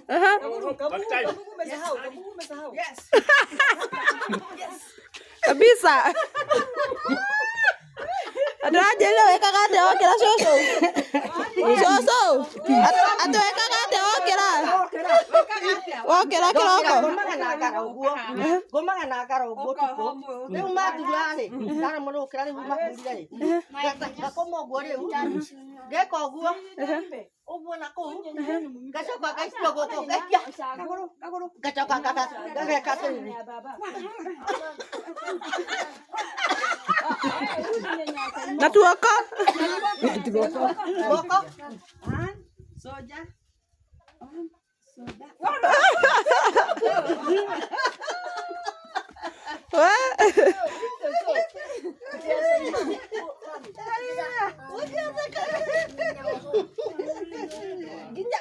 Aha. Kabisa. Ndĩranjĩrire wĩkaga atĩa wokĩra cũcũ? Cũcũ, atĩ wĩkaga atĩa wokĩra? Wokĩra kĩroko? Ngomaga na ngara ũguo, ngomaga na ngara ũguo ũtukũ. Rĩu mathura rĩ, ndaremwo nĩ gũkĩra rĩu mathurire rĩ, ngakoma ũguo rĩu, ngeka ũguo, ũguo na kũu, ngacoka ngaikia guoko, ngaikia, ngacoka ngageka atĩrĩrĩ. Na tuoko? Guoko. We?